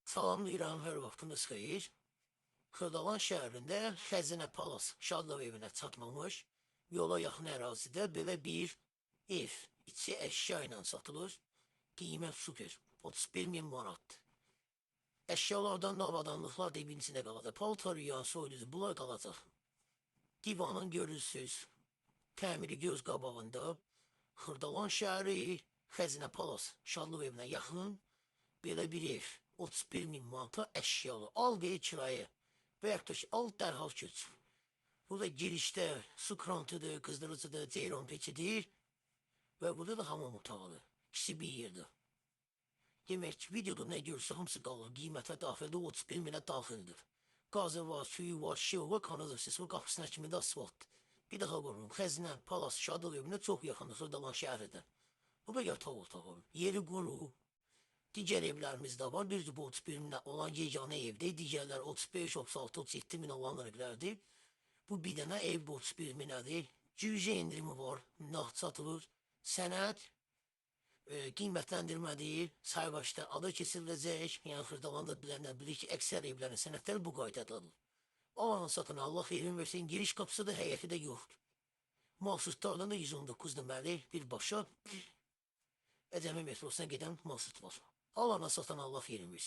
Salamlayıram, hər vaxtınız xeyir. Xırdalan şəhərində Xəzinə Palas Şadlıq evinə çatmamış, yola yaxın ərazidə belə bir ev, içi əşya ilə satılır. Qiymət super, 31 min manatdır. Əşyalardan da avadanlıqlar da evin içində qalacaq. Paltar yuyan, soyuducu bunlar qalacaq. Divanın görürsüz, təmiri göz qabağında. Xırdalan şəhəri, Xəzinə Palas Şadlıq evinə yaxın belə bir ev. 31 min manata əşyalı. Al ver kirayə. Və yaxud da ki, al dərhal köç. Burada girişdə su krantıdır, qızdırıcıdır, ceyran peçidir. Və burada da hamam otağıdır. İkisi bir yerdə. Demək ki, videoda nə görürsə hamısı qalır. Qiymətə daxildir, 31 minə daxildir. Qazı var, suyu var, işığı var, kanalizasiyası var, qapısına kimi də asfalt. Bir daha vururum. Xəzinə, Palas, Şadlıq evinə çox yaxındır, Xırdalan şəhəridir. Bu da yataq otağı. Yeri quru. Digər evlərimiz də var. Düzdür, bu 31 minə olan yeganə evdir. Digərlər 35, 36, 37 min olan evlərdir. Bu bir dənə ev bu 31 minədir. Cüzi indirimi var, nağd satılır. Sənəd qiymətləndirmə deyil, sayğaçda adı keçiriləcək. Yəni Xırdalanda bilənlər bilir ki, əksər evlərin sənədləri bu qaydadadır. Alanın satın Allah xeyrin versin, giriş qapısı da həyəti də yoxdur. Marşrutlardan da 119 nömrəli birbaşa Əcəmi metrosuna gedən marşrut var. Alana satan Allah xeyrin versin.